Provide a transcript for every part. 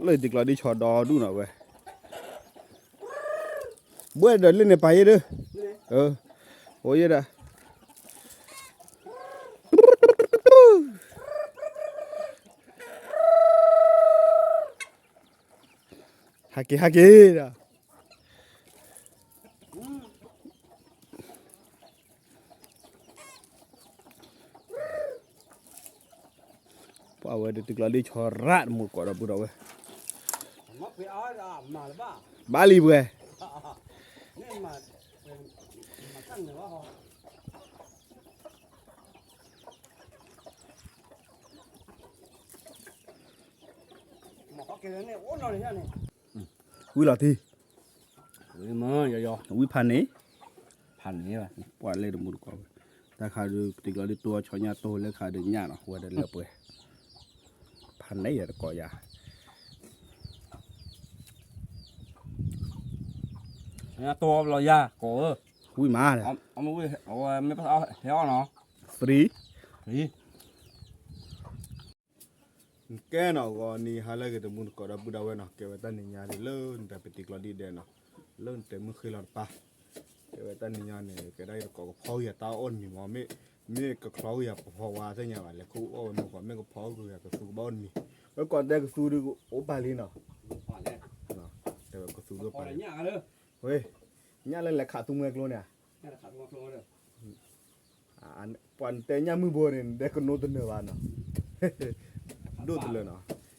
လၢတံၤကျီဒံၣ်ဆီဒီဒူၣ်နီၤဝဲ, ဘှဲၣ်ဒီးလၢန့ၣ်ပာ်ယဲဒၢ, အိၣ်ယဲဒၣ် ဟးက့ၤ ဟးက့ၤဒီး ပှၤဝဲဒၣ်တံၤကျီဒံၣ်ဆီရၣ်တမူတကိးဒီပုၢ်ဒီဝဲၢ်, ဘၣ်လံပှဲၤ ဝံလီၤတံၢ်, ဝံဖးန့ၣ်, ဖးန့ၣ်, ပှၤလဲၤတမူတကိးဝဲ, တၢ်ခါဒုးတံၤကျီဒံၣ်တိၢ်ဆီညၣ်တိၢ်လၢခါဒုးညၣ်နီၤ ဝဲဒၣ်လၢပှဲၤ, ဖးန့ၣ်ယၤတကိးယၤ, ညၣ်တိၢ်လီၤယၤကိးဧၢ, ဝံမး, မ့ၢ်ပဟဲအီၣ်နီၤ, three, ကဲနီၤ ဂီၤနံၤဟါလၢအဂ့ၤ တမူတကိးဒီပုၢ်ဒီဝဲၢ်နီၤ, ကဲဝဲတၢ်နံၤညါဒ်လၢနတဲပတံၤကျီဒံၣ်ဒဲးနီၤ, လၢနတဲမုၢ်ဃ့လီၤတပၢ်, ကဲဝဲတၢ်နံၤညါန့ၣ် ကဲဒၣ်ယတကိးကဖီကယၤတၢ်အီၣ်တမံၤမး, မ့ၢ်ကဖီကယၤပဖီဝါသ့ၣ်ညါဘၣ် လဲၤခူၣ်အီၣ်ဝဲမုၢ်ဃီ မ့ၢ်ကဖီကယၤကသူကဘၣ်အီၣ်တမံၤ, အကီၢ်တဲကသူဒုးအိၣ်ပာ်လံနီၤ, တဲဝဲကသူဒုးအိၣ်ပာ်လံ, ဝဲ, ညၣ်လၢလဲၤခးသူမှဲကျိန့ၣ် ပှၤနတဲညၣ်မုၢ်ဘိန့ၣ် နတဲကနိတနၢၤဘၣ်နီၤ, ဒိၣ်တလၢနီၤ,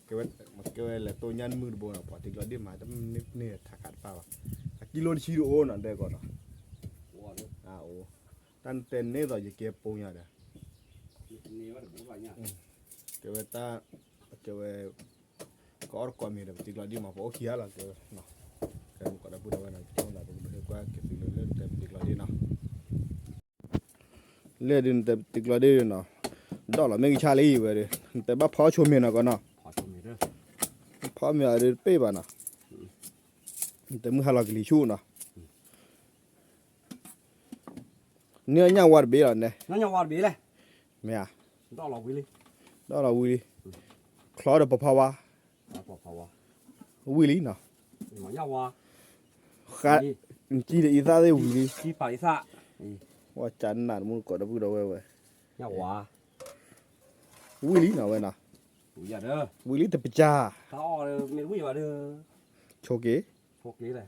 ကဲဝဲလဲၤတိၢ်ညၣ်မုၢ်တဘိနီၤ ပှၤတံၤကျီဒံၣ်မး တမ့ၢ်န့ၢ်ထးခးတပၢ်ဘၣ်, အကံလိတဆံတအိၣ်နီၤ ဒဲကီးနီၤ, တၢ်နတဲန့ၣ်သိးယကဲပိညါဒီး, ကဲဝဲတၢ်, ကဲဝဲ ကအီၣ်တကိးမ့ၢ်ဒီးပတံၤကျီဒံၣ်မး ပအိၣ်ခံဂၤလီၤ, ကဲဝဲ, ကဲမုၢ်ကီးဒီပုၢ်ဒီဝဲၢ်နီၤ ကဲဝဲဒၣ်ပကဒုးဟဲကွၢ်က့ၤသုလၢလၢနတဲပတံၤကျီဒံၣ်နီၤ, လၢဒုးနတဲပတံၤကျီဒံၣ်နီၤ, ဒီးလီၤမ့ၢ်ကဆါလံဝဲဒီး နတဲဘၣ်ဖီဆိမ့ၢ်နီၤကီးနီၤ, ဖီမ့ၢ်အီၤဒုးတပ့ၢ်ဘၣ်နီၤ, နတဲမုၢ်ဟါလီၤကလံၤဆူၣ်နီၤ, န့ၢ်အီၣ်ညၣ်ဝါတဘ့ၣ်လီၤနဲ, မ့ၢ်ဧါ, ဒီးလီၤဝံၤလံ, ချီဒီးပဖီဝါ, ဝံၤလံနီၤ, ဃး, နကံဒီးအံသၣ်သ့ၣ်ဝံၤလံ, ဝဲကနၣ်တမူတကိးဒီပုၢ်ဒီဝဲၢ်ဝဲ, ဝံၤလံနီၤဝဲနီၤ, ဝံၤလံတပစၢ်, ဆိက့ၤ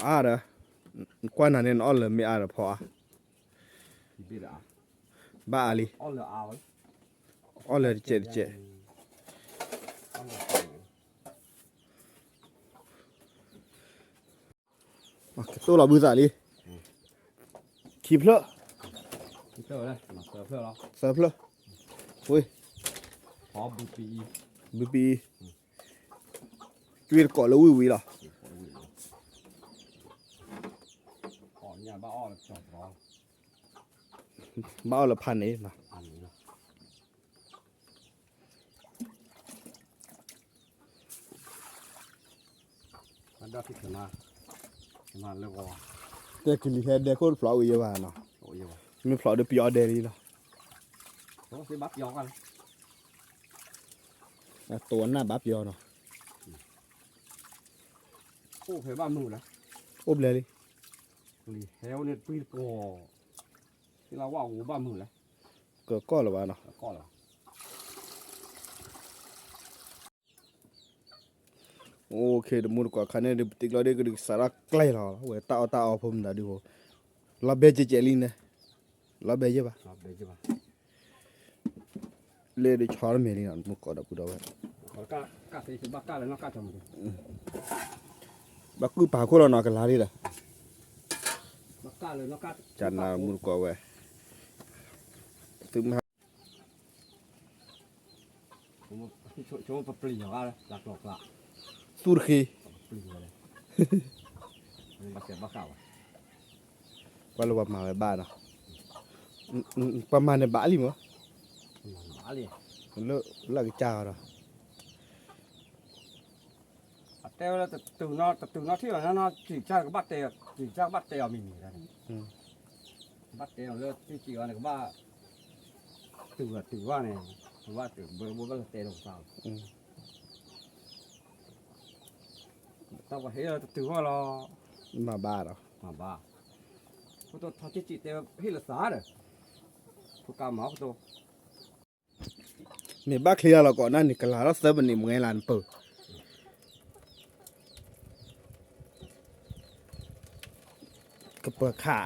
အါဒီး, ကွၢ်နၤန့ၣ် နအီၣ်လၢမ့ၢ်အါဒီးဖီအါ, ဘၣ်အါလံ, အီၣ်လၢတစဲးတစဲး, ကတိၢ်လီၤဘုသးလံ, ခံဖျၢၣ်, သၢဖျၢၣ်, ဝ့ၢ်, ဘုပံအံၤ, ကွ့တကိးလၢဝ့ၢ်ဝံၤလီၤ, ဘၣ်အီၣ်လၢဖးန့ၣ်နီၤ တဲကလံၤဟဲဒဲခိၣ်တဖျိးဝံၤယဲဘၣ်နီၤ, မ့ၢ်ဖျိးဒီးပယီၤဒဲလံလီၤ, တိၤနၢ်ဘၣ်ပယီၤနီၤ, အိၣ်ဘျဲၣ်လံ, ကကီၢ်လၢၤဘၣ်နီၤ OK တမူတကိးခါန့ၣ်ဒုး ပတံၤကျီဒ့ၣ်ကဒုးကစးထီၣ်ကျဲလီၤ ဝဲတၢ်အီၣ်တၢ်အီဖိမတၤဒုးဖိ လီၤဘဲကဲကဲလံန့ၣ် လီၤဘဲယဲၢ်ဘၣ် လၢဒုးဆီတမ့ၢ်လံနီၤ တမူတကိးဒီပုၢ်ဒီဝဲၢ် ဘၣ်ကုၢ်ပာ်ခိၣ်လီၤနီၤ ကလါလံဒီး ကနၣ်မူတကိးဝဲ သုမဟါ သူၣ်တဃ့ ပှၤလၢပှၤမၤဝဲဘၣ်နီၤ ပှၤမၤန့ၣ်ဘၣ်လံမး လၢကစၢ်ဒီး အတဲဝဲလၢတတုၤနီတတုၤနီထံၣ်ဘၣ်နီၤ ကံၢ်ကစၢ်ကဘၣ်တဲ ကံၢ်ကစၢ်ကဘၣ်တဲအီၤမံၤမံၤလၢန့ၣ် ဘၣ်တဲအီၤလၢထံစံးအီၤန့ၣ် ကဘၣ်တုၤဘၣ်တုၤဘၣ်န့ၣ်, ကဘၣ်တုၤဘၣ်ဘၣ်လၢတဲလိာ်သးလီၤ. တၢ်ပှၤဟ့ၣ်လီၤတတုၤဘၣ်လီၤ. မၤဘၣ်ဒီး, မၤဘၣ်, ဖိတိၢ်ထီထံစံးတဲဟ့ၣ်လိာ်သးဒီး, ဖိကါမၤဖိတိၢ် မ့ၢ်ဘၣ်ချ့အလီၤကိးနၢ်န့ၣ် ကလၤထီၣ်သၢမံးနံးမ့ၢ်လၢနပၢၢ်, ကပၢၤခး,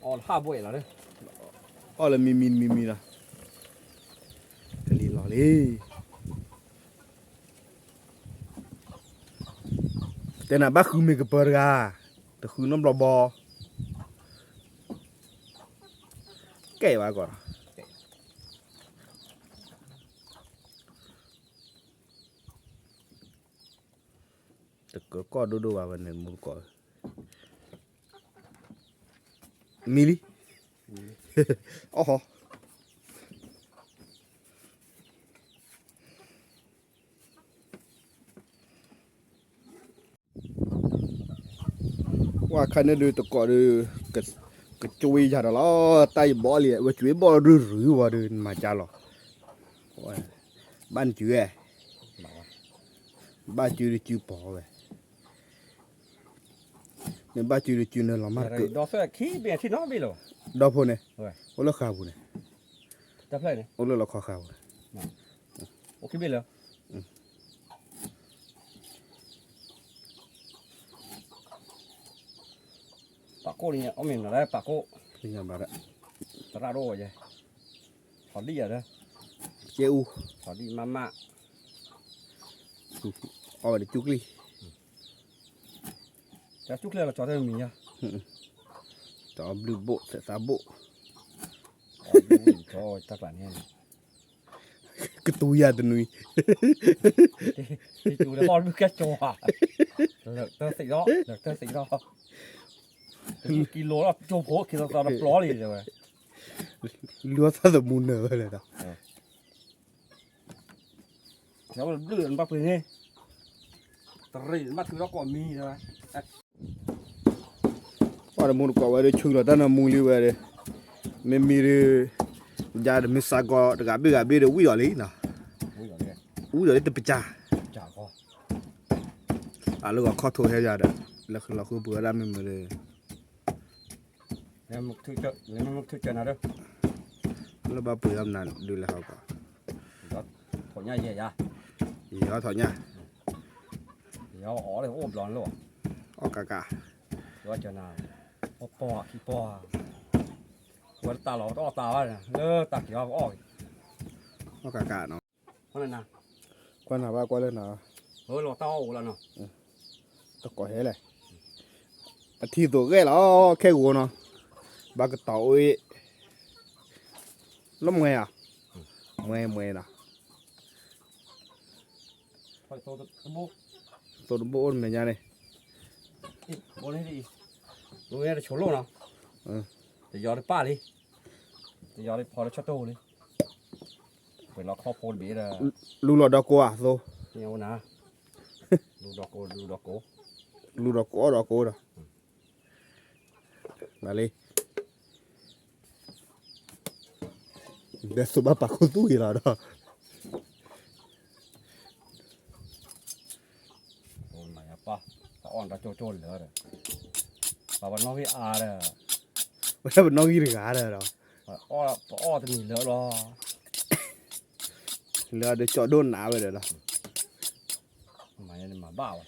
အီၣ်လၢဟးဘိလီၤ, အီၣ်လၢမံမံမံမံလီၤ, ကလံၤလီၤလံ. တဲနၤဘၣ်ဃုမ့ၢ်ကပၢၤတဂၤ, တဃုနီတဘျီဘီ, ကဲဘၣ်ကီးလီၤ. တကၢကီၢ်ဒိၣ်ဒိၣ်ဘၣ်ဝဲန့ၣ် မူတကိး, မံလံ, အီၣ်ဟီ ဝဲခါန့ၣ်ဒုးတကိးဒုး, ကကွ့ယၤဒီးလီၤ, တၢ်ယဘီလံ, ဝဲကွ့ဘီဒုးရုၤဝဲဒုး နမၤကၢလီၤ, ဘၣ်နကွ့, ဘၣ်ကွ့ဒုးကွ့ပီၤဝဲ, နဘၣ်ကွ့ဒုးကွ့နလီၤမၢ်တက့ၢ်, ဒီးဖိန့ၣ်, အိၣ်လၢဃာ်ပူၤန့ၣ်, အိၣ်လၢလီခီဃာ်ပူၤန့ၣ် ပာ်ကိၣ်န့ၣ် အီၣ်မ့ၢ်နၤလၢပာ်ကိၣ်, သရၣ်ဒိၣ်ဝဲယဲ, ထီၣ်ဒံၣ်ယၤဒီး, ကဲအူ, ထီၣ်ဒံၣ်မးမး, အီၣ်ဝဲဒီးကျူကျံ, ကၠူကျံလီၤကၠီတမံၤညါ, ကၠီဘျုးဘိၣ်သဲးသးဘိၣ်, တၢ်ကျးန့ၣ် ကတူၤယၤတနွံ, ကတူၤတဟီၣ်ဘုကဲကၠီဧါ, လၢာ်တၢ်သ့ၣ်ထီၣ်, လၢာ်တၢ်သ့ၣ်ထီၣ်, ကံလိာ်လီၤကၠိဖိခံသီသီတပျီလံဝဲ, လူၤသးသမူနၢၤဝဲလဲၣ်ဒီး, ဘျုးနဘၣ်ပှ့ၤန့ၣ်, တရံးနဘၣ်ထုးထီၣ်ကိးမံၤဝဲ ပှၤတမူတကိးဝဲဒၣ်ဆူလီၤတၢ်နၢမူလံဝဲဒၣ်, မ့မ့ၢ်ဒုး, ယၤတမ့ၢ်စးကီးတဂၤဘ့ၣ်ဂၤဘ့ၣ်ဒီးဝံၣ်အီၤလံနီၤ, ဝံၣ်အီၤလံတပစၢ်, အလၢဂီၤခီၣ်ထိးဟဲယၤဒီး, လၢဃုလီၤဃုပှ့ၤဝဲဒၣ်မ့ၢ်မ့ၢ်ဒီး, လၢဘၣ်ပှ့ၤအီၤမနုၤဒုးလဲၤဟီကီး, ယီၤထီၣ်ညၣ်, အီၣ်ကးကး, ဝဲတၢ်လီၤတအီၣ်တၢ်ဘၣ်, လၢတၢ်က့ၤအီၣ်ကအီၣ်, အီၣ်ကးကးနီၤ, ကွၢ်နၤဘၣ်ကွၢ်လၢနၤ, တကိးဟဲလဲၣ်, အထံသိးဂဲၤလီၤ, ခဲဂိၤနီၤ, ဘၣ်ကတီၤအိၣ်အံၤ, လၢမွဲဧါ, မွဲမွဲနီၤ, သိတဘိအိၣ်တမဲာ်ညါန့ၣ်, တဆိလိၣ်နီၤ, တယီၤတပၣ်လံ, တယီၤလံဖီလၢဆီတိၢ်လံ, ပှဲၤလီၤခီဖိတဘ့ၣ်ဒီး, လူလီၤဒီးကိးဧါသိ, လူဒီးကိး, လူဒီးကိး, လူဒီးကိးအီၣ်ဒီးကိးဒီး, နလံ, ဒဲသိးဘၣ်ပာ်ခူသူၣ်ဂ့ၤလီၤဒီး, ပအီၣ်တၢ်ကၠိကၠိလၢာ်ဒီး, ပပနီၣ်ဂံၢ်အါဒီး, ဝဲဒၣ်ပနီၣ်ဂံၢ်တဂၤဒီး, ပအီၣ်တမံၤလၢာ်လီၤ, လၢာ်ဒီးကၠီဒိၣ်နးဝဲဒီးလီၤ, မၤညါန့ၣ်မၤဘၣ်ဝဲ,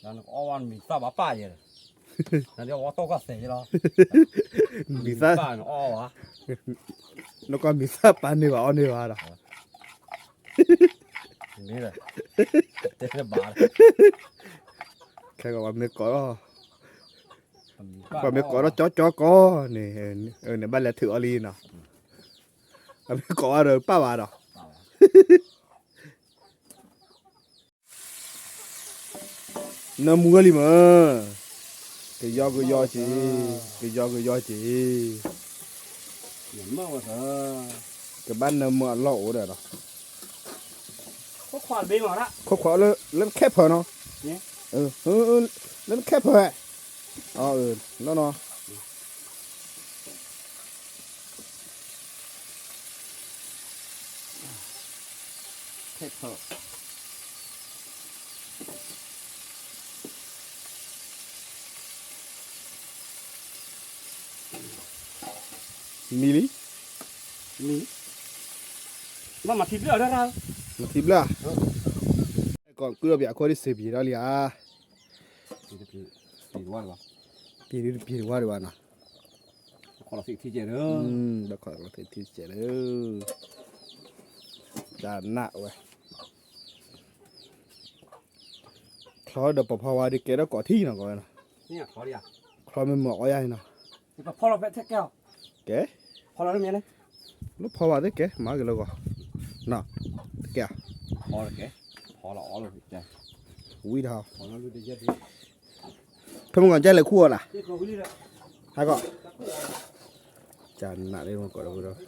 နကအီၣ်ဝဲမံၤသၣ်ဘၣ်ပၢ်ယဲ, နဒ်အဝဲတီၢ်ကီၢ်သဲးယဲလီၤ, မံၤသၣ်နအီၣ်ဝဲ, နကီၢ်မံၤသၣ်ပာ်န့ၢ်ဘၣ်အီၣ်န့ၢ်ဘၣ်ဒီး, မ့ၢ်, တဲဘၣ်, ခဲကီးပှၤမ့ၢ်ကိးထီၣ်, ပှၤမ့ၢ်ကိးထီၣ်ကၠီကၠီကီၢ်န့ၣ်, န့ၣ်ဘၣ်လဲၤထုးအီၤလံနီၤ, အမ့ၢ်ကိးဝဲဒီးပၢ်ဘၣ်ဒီး နၢမူဝဲလံမး, ကယီကယီက့ၤ, ကယီကယီက့ၤ, ကဘၣ်နၢမူအလီၢ်အိၣ်ဒီး, ခိၣ်ခွါလၢ လၢခဲဖၢနီၤ လၢနခဲဖၢၣ်, အၢ နီၢ်နီၢ် မံလံ, မံ, မၤထံဘျၢၣ်, မၤထံဘျၢၣ်, ကီးကုၢ်ဒီးပၠးခိၣ်ဒ် စ့ပံၤဒီးလံဧါ, ပံၤဒုတပံၤတဝါဒံးဘၣ်နီၤ, ဘၣ်ခီလီၤသ့ၣ်ထံကဲးလၢ, တၢ်နးဝဲ ချီဒီးပဖီဝါဒုးကဲထီၣ်ကိးထံနီၤကီးဝဲနီၤ, ချီမ့ၢ်မၤအီၣ်ယၤနီၤ, ကဲ, လၢဖီဝါသ့ၣ်ကဲ, မၤက့ၤလၢဂီၤ, နီၤ, တကဲ, ဝံၤဒီး, ဖဲမုၢ်ဂီၤကလဲၤခူၣ်အီၤနၤ, ဟဲကီး, ကနးလၢမုၢ်ကီးဒီး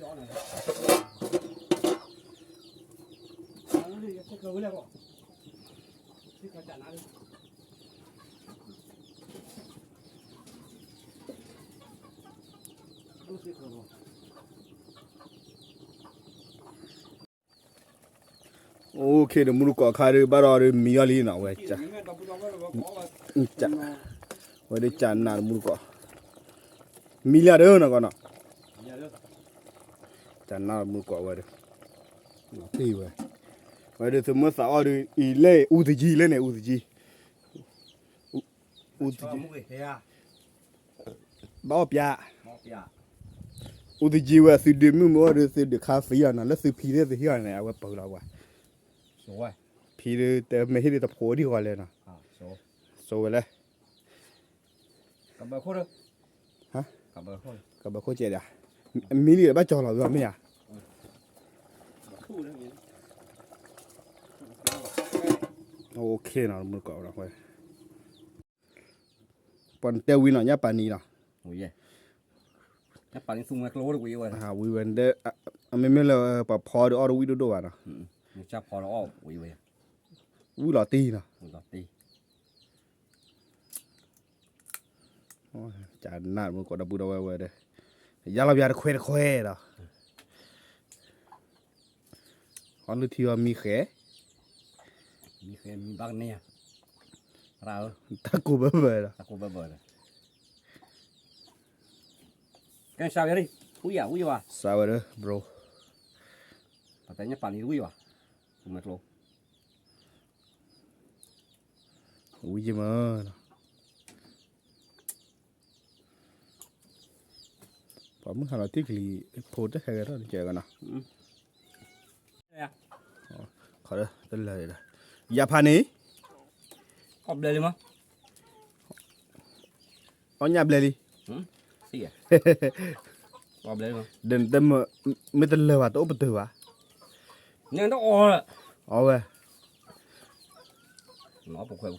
အိၣ်ခ့ဒီးမူတကိးခါဒီး ဘၣ်ဒီးမံအီၤလံနီၤ, ဝဲ, ဝဲဒုးကနးဒီးမူတကိး, မံလၢဒီးနီၤကီးနီၤ, ကနးဒီးမူတကိးဝဲဒီး, ဝဲ, ဝဲဒုးသုးမုၢ်သးအီၣ်ဒုး အံၤလဲၣ် အူသကံလဲၣ်န့ၣ် အူသကံ ဘၣ်အီၣ်ပၠး, အူသကံဝဲ သုဒုးမုၢ်မ့ၢ်အီၣ်ဒီး သုဒုးခါသံအီၤနီၤ, လၢသုဖံသ့ၣ်သုဟ့ၣ်အီၤန့ၣ် အဝဲပၢလီၤပှၤ, ဖံဒုးတမ့ၢ်ဟ့ၣ်ဒုးတဖိဒံးဃီလဲၣ်နီၤ, စိဝဲလဲၣ်, ကဘၢခိၣ်ကဲဒၣ်, မံလံဒီးဘၣ်ကၠီလီၤဝံၤအီၤမ့ၢ်ဧါ, အိၣ်ခ့နီၤ မုၢ်တကိးဝဲ, ပှၤနတဲဝံၤနီၤ ညၣ်ပာ်နံၤနီၤ, ဝံၤဝဲ, အမ့မ့ၢ်လၢပှၤဖီဒီးအီၣ်တဝံၣ်ဒိၣ်ဒိၣ်ဘၣ်နီၤ, ဝံၣ်လီၤတံၢ်နီၤ, ကနးမုၢ်တကိးဒီပုၢ်ဒီဝဲၢ်ဝဲဒီး, ယါလီၤပၠးတခွဲတခွဲဒီး, အီၣ်လုၢ်ထံအီၤမံဃဲ, မံဃဲမံဘၣ်ကန့ၢ်ဧါ, တၢ်ကိၢ်ဘၢဘၢဒီး, ကဲစးဝဲ, ဝံၣ်ယၤဝံၣ်ယၤဘၣ်, စးဝဲဒီး bro, ပတဲညၣ်ပာ်နံၤတဝံၣ်ဘၣ်, မ့ၢ်ကျိ ဝံၣ်ယမၢနီၤ, ပှၤမုၢ်ဟါလီၤတံၢ်ကလံၤဖိတဟဲဂဲၤထီၣ်တကဲကနီၤ, ခီတလၢာ်ဒီး, ယၤဖးန့ၣ်, အီၣ်ဘျဲလံမး, အီၣ်ညၣ်ဘျဲလံ, ဒီးနတဲမ့ၢ်တလၢာ်ဘၣ် တအိၣ်ပတၢၢ်ဘၣ်, အီၣ်ဝဲ, နဟ့ၣ်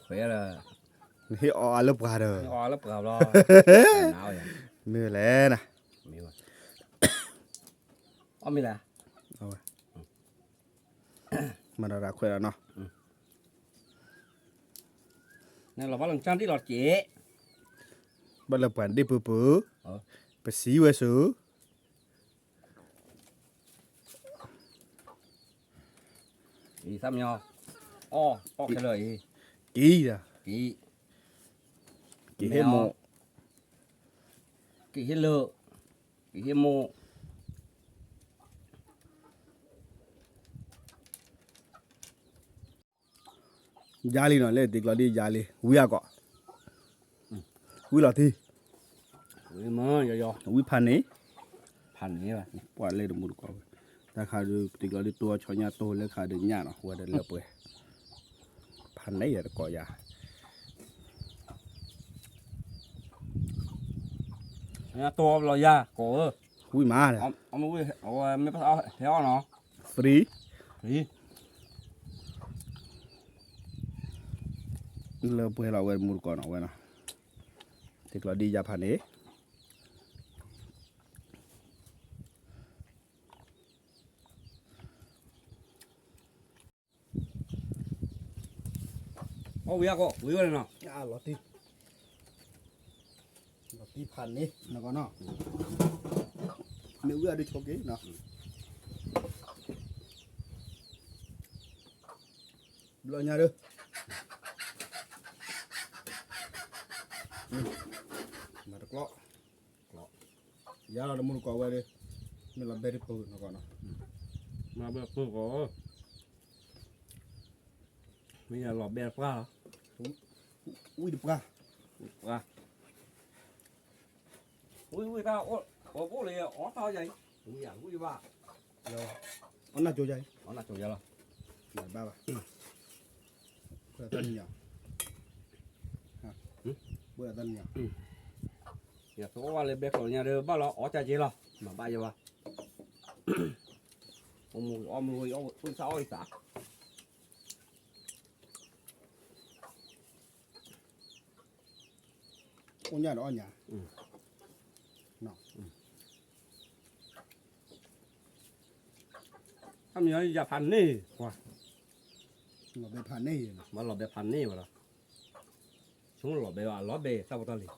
အီၣ်အါလၢပှၤဒီး, မ့ၢ်လဲၣ်နၤ, မၤဒီးရၤခွဲးဒီးနီၤ, ဘၣ်လၢပှၤဒ့ၣ်ပူၤပူၤ, ပစံးဝဲစူၤ က့ၤဒီး, က့ၤဟ့ၣ်မိၢ်, က့ၤဟ့ၣ်လၢ, က့ၤဟ့ၣ်မိၢ်, ယါလံနီၤ လၢတံၤကျီဒံးယါလံ ဝံအကီး, ဝံလီၤတံၢ်, ဝံဖးန့ၣ်, ပှၤလဲၤတမူတကိးဝဲ, တၢ်ခါဒုးတံၤကျီဒံးတိၢ်ဆီညၣ်တိၢ်လၢခါဒုးညၣ်နီၤ ဝဲဒီးလၢပှဲၤ, ဖးန့ၢ်ယၤတကိးယၤ ညၣ်တိၢ်လီၤယၤ ကိးဧၢ, ဝံမး, မ့ၢ်ဟဲအီၣ်နီၤ, free, လၢပှဲၤလီၤဝဲမူတကိးနီၤဝဲနီၤ, တံၤကျီဒံးယါဖးန့ၣ် မ့ၢ် အီၣ်ဝံၤအဂီၢ် ဝံၤဝဲန့ၣ်နီၤ, လီၤတံၢ်, လီၤတံၢ်ဖးန့ၣ် နကီနီၤ, မ့ၢ်ဝံၤအဒုးဆိက့ၤနီၤ, ဘျီညါဒီး မၤတကျီၢ်, ယၤလီၤတမူတကိးဝဲဒီး, မ့ၢ်လီၤဘဲတပူၤနကီနီၤ, မ့ၢ်ဘဲတပူၤကီး, မ့ၢ်ယၤလီၤဘဲတပှၢ်လီၤ, ဝံၣ်တပှၢ်, ဝံၣ်တပှၢ်, ဝံၣ်ဝံၣ်တၢ်အိၣ်, အိၣ်ဘိၣ်လၢအီၣ်တၢ်ယၤအံၤ, ဝံၣ်ယၤဝံၣ်ဘၣ်, အီၣ်နၢ်ကၠိယၤအံၤ, အီၣ်နၢ်ကၠိယၤလီၤ, မၤတဘၣ်ဘၣ်, ဘၣ်တၢ်နံၤညါ, ဘၣ်တၢ်နံၤညါ, ယသဝဲလၢဘဲကျိးညါဒီး ဘၣ်လီၤအီၣ်ကၢ်က့လီၤ, မၤဘၣ်ယၤဘၣ်, အီၣ်မူအီၣ်မူ အီၣ်သၣ်အီၣ်သၣ် အိၣ်ညါဒီးအီၣ်ညါ, အမ့ၢ်ယၤဖးန့ၢ်, လီၤဘဲဖးန့ၢ်, မၤလီၤဘဲဖးန့ၢ်ဝဲလီၤ, ဆိလီၤဘဲဘၣ် လီၤဘဲတၢ်ပီးတၢ်လံၤ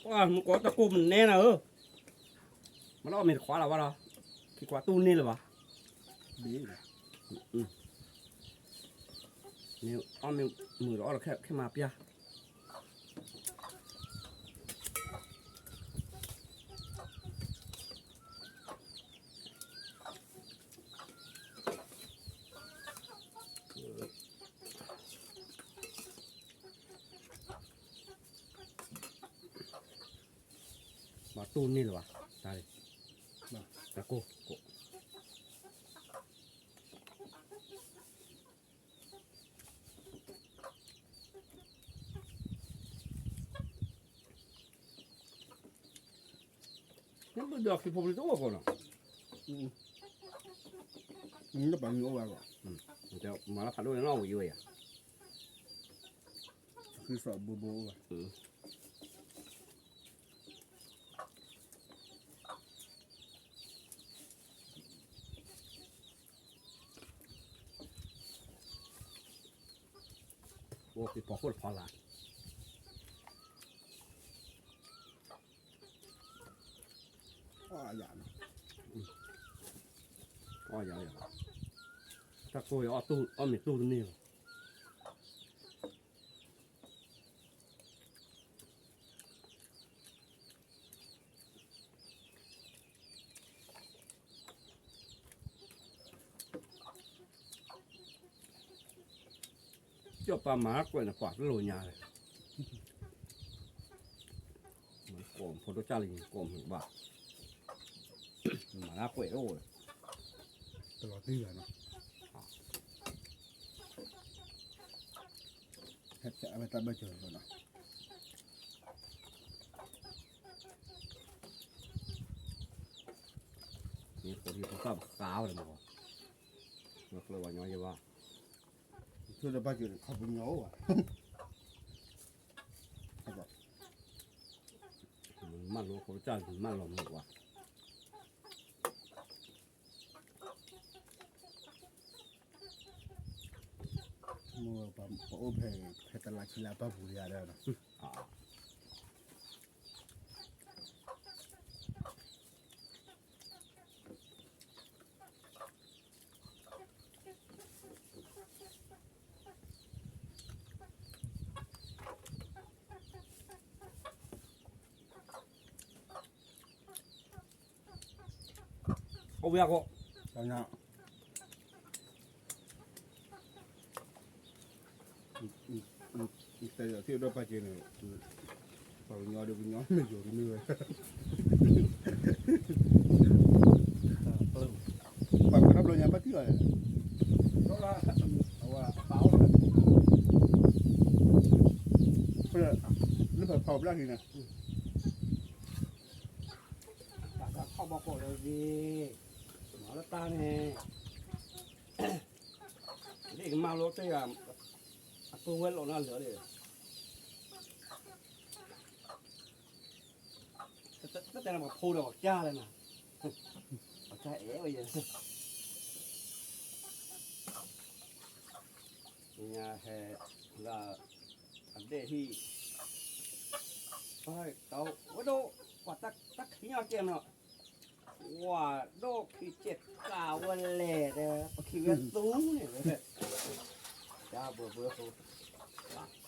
ပှၤမုၢ်ကီးတၢ်ကိၢ်မနဲနၤဧၢ, မ့ၢ်လီၤအီၣ်မ့ၤတခွးလၢၤဘၣ်ဒီး, ခံခွးတူၢ်န့ၢ်လၢၤဘၣ်, မ့ၢ်အီၣ်မ့ၢ်မုာ်ဒီးအီၣ်ဒီးခဲမၤပျၢ် မၤတူၢ်န့ၢ်လၢၤဘၣ်, တၢ်ကိၢ်ကိၢ် နဘုၣ်ဒီးခံဖိပျံၤတအိၣ်ဃိနီၤ, နပာ်မံၤအိၣ်ဝဲအဂီၢ်, မၤလၢဖးဒိၣ်န့ၣ်နီၣ်ဝံၤဝဲယၤ, ဃုစီၤဘိဘိအိၣ်ဝဲ အိၣ်က့ၤဖီခိၣ်တဖီလာ်, အီၣ်ယၤ, အီၣ်ယၤ, တၢ်ကိၢ်အီၣ်မ့ၤတူၢ်တန့ၢ်လီၤ. ကၠီၣ်ပၢ်မၤကွဲးန့ၣ် ပှၤတလိာ်ညါလဲၣ်, ကိးဖိဒိၣ်ကၢ်လံ ကိးမုာ်ဘၣ်, မၤကွဲးတအိၣ်လၢၤ, တလီၤတံၢ်ဘၣ်နီၤ, ဟဲဖျဲးအဝဲတၢ်ဘၢၣ်စၢၤလီၤနီၤ. မ့ၢ်ဖိဒံဖိသၣ်ပဃါဝဲလၢမ့ၢ်, မ့ၢ်ကျၢၤဝဲညီယဲဘၣ်, ဆိဒီးဘၣ်က့ၤခီပညီအိၣ်ဘၣ်, မၤလိဖိတၢ် မၤလီၤမုာ်ဝဲ ပအိၣ်ဖဲဖဲတလါခံလါပၢ်ပူၤလံဒီး အိၣ်ဝဲအဃိ တဲယၤထံၣ်ဒီးပၢ်က့ၤန့ၣ်, ပှၤကညီဒီးကညီမ့ၢ်ယိၤတမ့ၢ်ဝဲ, ပှၤကွၢ်တၢ်ဘျီညါဘၣ်ထံၣ်အီၤ, အဝဲပာ်အီၤ, လၢပှၤဖးအီၤဘျၣ်က့ၤန့ၣ် တၢ်တၢ်ထီၣ်ဘၣ်ကီးလၢဂ့ၤ, မၤလၢတၢ်န့ၣ်, လၢကမၢလီၤတဲာ်, အပူၤဝဲလီၤနၤလၢာ်ဒီး, တၢ်လၢပဖိဒီးအီၤကၢ်လၢနၤ, အီၤကၢ်အဲၣ်ဝဲယဲ, ညါဟဲလၢ အဒဲၣ်ဟံၣ်, ပှၤတဝဲဒိၣ်, ပှၤတၢ်ခံနီၤကဲမနီၤ, ဝၤဒိၣ်ခံကဲကးဝဲလဲၣ်ဒီး ပခံဝဲသူန့ၣ်, တၢ်ဘှဲဘှဲဖိ, ပခံဝဲသူ, ခံဝဲသူ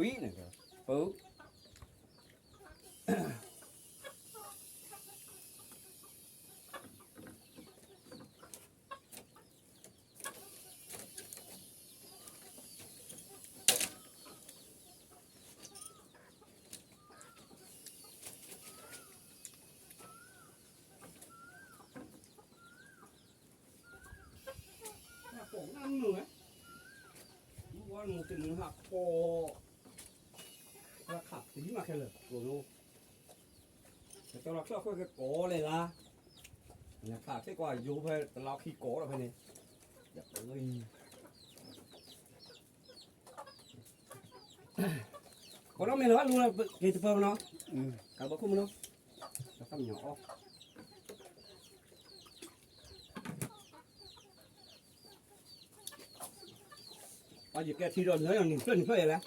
န့ၣ်, ပ ဟးကိးနၢ်မုာ်ဝဲ, မုၢ်ဝါမုၢ်တနုၤဟး ကိး, လၢခးသံမးခဲလၢာ်, ကတီၢ်လီၤချၢၣ်ဃိကကိးလဲၣ်လါ, နခးခဲကွၢ်ယိဖဲတလီၤခံကိးဒီးဖဲန့ၣ်, ကိးနီၢ်မ့ၢ်လၢဘၣ်လူၤက့ၤတပၢၢ်မနီၤ, ကဘၣ်ခိၣ်မနီၤ, တၢ်မညီအီၣ် ပှၤယကဲထံဒီးလၢယနံၤဖျၢၣ်နံၤဖျၢၣ်ယဲလဲၣ်,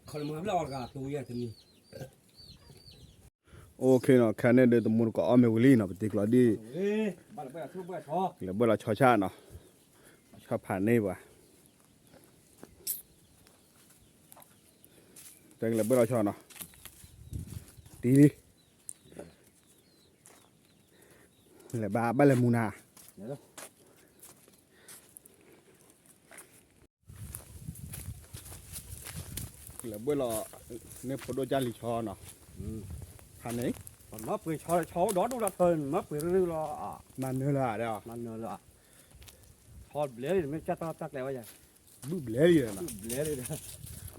ခီလၢမၤဘျၢၣ်အီၤတဂၤတူၤယဲတနံၤ, အိၣ်ခ့နီၤ ခဲန့ၣ်ဒီးတမူတကိးအီၣ်မ့ၢ်ဝံၤလံနီၤ ပတံၤကျီဒံၣ်, လဲၤဘၢၣ်လီၤဆီဆၣ်နီၤ, ဆီဖးန့ၢ်ပှၤ, တဲကလဲၤဘၢၣ်လီၤဆီနီၤ, တံၤလံ လဲၤဘၣ်ဘၣ်လဲၤမူနၤ, လဲၤဘၢၣ်လီၤ, န့ၣ်ဖိဒိၣ်ကၢ်လံၤဆီနီၤ, ဖးန့ၣ်, မၤပှ့ၤဆီဆီအိၣ်ဒီဒူၣ်ဒီထၢ မၤပှ့ၤရုၢ်ရုၢ်လီၤ, မၤနၢၤလၢၤဒီး, မၤနၢၤလၢၤ, ဆီဘျဲလံ မ့ၢ်ကၢ်တၢ်တၢ်ကျဲဝဲယဲ, ဘုၣ်ဘျဲလံ, ဘျဲလံ,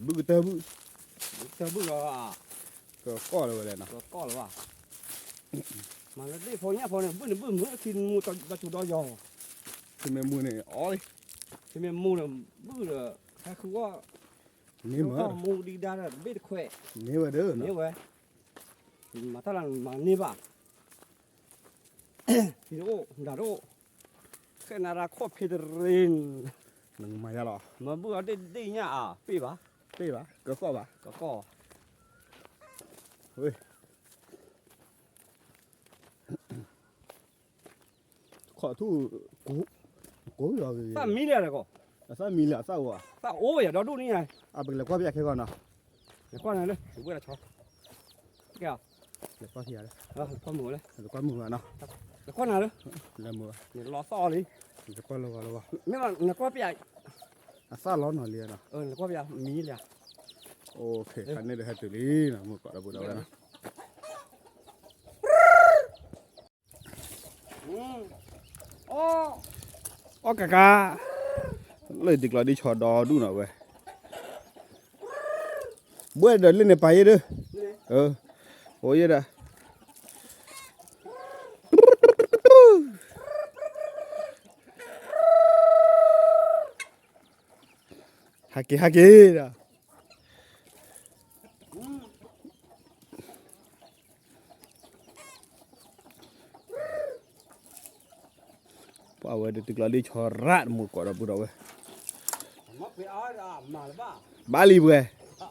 ဘုၣ်ကတၢၢ်ဘုၣ်, ကတၢၢ်ဘုၣ်လီၤ, ကကီၢ်လၢၤဝဲလဲၣ်နီၤ, ကကီၢ်လၢၤဘၣ်, မၤလၢဒ့ၣ်ဖိညၣ်ဖိန့ၣ် ဘုၣ်န့ၣ်ဘုၣ်မုၢ်ထံမူဒီးထူဒီးယီၤ, ထံမ့ၢ်မူန့ၣ်အီၣ်လံ, ထံမ့ၢ်မူန့ၣ် ဘုၣ်ဒီး ဟဲဃုအီၣ်, မ့ၢ်မူဒံးဒါဒီးတဘ့ၣ်တခွဲး, မ့ၢ်ဝဲဒၣ်, မ့ၢ်ဝဲ, မၤတၢ်လၢမၤန့ၢ်ဘၣ် ထံတအိၣ် ဒၣ်တအိၣ်, ဃဲနၤရၢခိၣ်ဖံးတရံး, နမၤယါလီၤ, မၤဘုၣ်အီၤဒ့ၣ်ဒ့ၣ်ညါအပ့ၢ်ဘၣ်, ပ့ၢ်ဘၣ် ကကီၢ်ဘၣ်, ကကီၢ်, ဝ့ၢ် ခီၣ်ထူၣ်, ကိးလီၤ, သၣ်မံလံ, အသၣ်မံလံ အသၣ်အိၣ်, သၣ်အိၣ်ယၤဒီဒူၣ်န့ၣ်, အပကလဲၤကွၢ်ဖဲခဲဂီၤနီၤ, လဲၤကွၢ်နၤလၢ ဝဲဒၣ်ဆီ, ကဲ, လဲၤကွၢ်ဖဲလဲၣ်, လဲၤကွၢ်မုာ်ဝဲလဲၣ်, လဲၤကွၢ်မုာ်ဝဲနီၤ, လဲၤမုာ်ဝဲ, လဲၤလီၤသီၣ်လံ, လဲၤကွၢ်လီၤဂီၤလီၤဂီၤ, မ့ၢ်နကွၢ်ဖဲ အသၣ်လီၤနီၤလံနီၤ, လဲၤကွၢ်ဖဲမံလံ, အိၣ်ခ့ ခါန့ၣ်ဒီးဟဲတုၤလံနီၤ မုၢ်ကီးဒီပုၢ်ဒီဝဲၢ်နီၤ အီၣ်ကကါ, လၢတံၤကျီဒံၣ်ဆီဒီဒူၣ်နီၤဝဲ, ဘှဲၣ်ဒီးလၢန့ၣ်ပာ်ယဲၢ်ဒီး, အိၣ်ယဲၢ်ဒီး, ဟးက့ၤဟးက့ၤဒီး ပှၤဝဲဒၣ်တံၤကျီဒံၣ်ဆီရၣ်တမူတကိးဒီပုၢ်ဒီဝဲၢ်, ဘၣ်လံပှဲၤ အိၣ်ဒီဒူၣ်, ဒီဒူၣ်, လၢ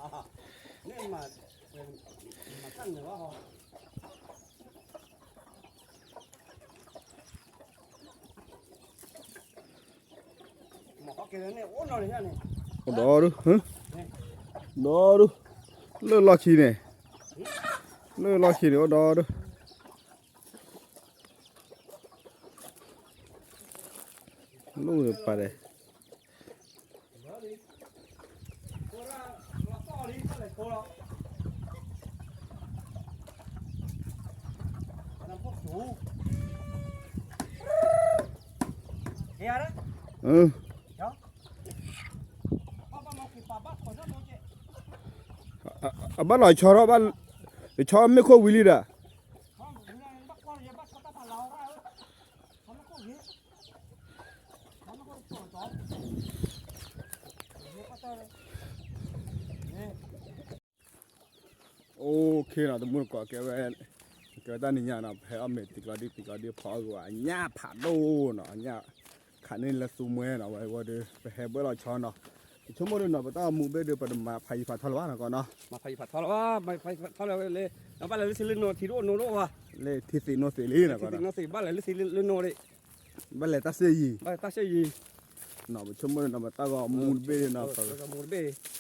လီၢ်ခံန့ၣ်, လၢလီၢ်ခံန့ၣ် အိၣ်ဒီဒူၣ်, လူၢ်ပာ်ဒဲး အ အဘၣ်လီၤဆီထီၣ်ဘၣ်, ဆီမ့ၢ်ခိၣ်ဝံၤလံဒီး OK နီၤ တမူတကိး ကဲဝဲ, ကဲဝဲတၢ်နံၤညါနီၤ ပဟဲအီၣ်မ့ၤတံကျီဒံၣ်တံကျီဒံၣ် ဖီအီၣ်ဂီၤ အညၣ်ဖးဒိၣ်နီၤ အညၣ်ခးန့ၢ်လၢသူမှဲနီၤ ဝဲဝဲဒီး ပဟဲဘၣ်လီၤဆီနီၤ, ယဆိကမိၣ်ဒီးနီၤ ပတၢ်ဂီၤမူဘ့ၣ်ဒီး ပတမၤဖးယံၤဖးထီလၢၤဘၣ်နီၤကီးနီၤ, မၤဖးယံၤဖးထီလၢၤဘၣ်, မၤဖးယံၤဖးထီလၢၤလၢ, ဘၣ်လဲၤလၢဆံလၢနိး ထံဒိၣ်နိးဒိၣ်ဘၣ်, လၢထံသ့ၣ်နိသ့ၣ်လံနီၤကီးနီၤ, ဘၣ်လဲၤလၢဆံလၢနိးဒံး ဘၣ်လဲၤတၢ်ဆ့ယံၤ, ဘၣ်လဲၤတၢ်ဆ့ယံၤ, နီၤ ပဆိကမိၣ်ဒီးနီၤ ပတၢ်ဂီၤမူတဘ့ၣ်ဒီးနီၤ,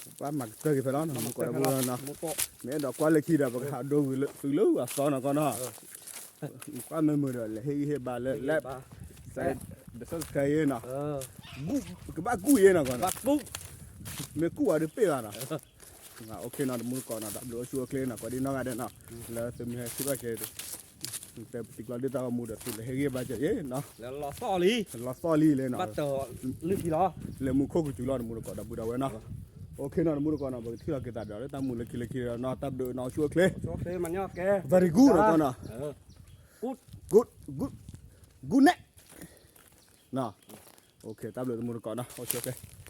ပဘၣ်မၤကတၢၢ်က့ၤဖဲလီၤနီၤ မူတကိးတဘိနီၤ, မ့ၢ်အဲၣ်ဒိးကွၢ်လၢခံဒီး ပကဟးဒိဂုၤသုလၢအသီနီၤကီးနီၤ, ကွၢ်မ့ၢ်မုာ်ဒီး လဲၤဟ့ၣ်ဂံၢ်ဟ့ၣ်ဘါလၢ like, share, subscribe နီၤ, ကဘၣ်ကူၣ်ယဲနီၤကီးနီၤ, မ့ၢ်ကူၣ်ဝဲဒီးပ့ၢ်ဘၣ်နီၤ, OK နီၤ တမူတကိးနီၤ တၢ်ဘျုးအိၣ်ဆူၣ်အိၣ်ချ့နီၤ ကိးဒံနီၢ်ဂၤဒဲးနီၤ, လၢသုမ့ၢ်ဟဲထံၣ်ဘၣ်က့ၤ တံကျီဒံၣ်တၢ်ဂီၤမူဒီး သုလဲၤဟ့ၣ်ဂံၢ်ဘါက့ၤယဲနီၤ, လီၤသီၣ်လံ, လၢမူခိၣ်ကစူၤလီၤ တမူတကိး ဒီပုၢ်ဒီဝဲၢ်နီၤ, OK နီၤ တမူတကိးနီၤ ပကထံၣ်လီၤက့ၤသးဒီးလၢတၢ်မူလၢခံလၢခံဒီးနီၤ တၢ်ဘျုးနီၤ အိၣ်ဆူၣ်အိၣ်ချ့, very good နီၤကီးနီၤ, good, good, good night, OK တၢ်ဘျုးတမူတကိးနီၤ OK, OK.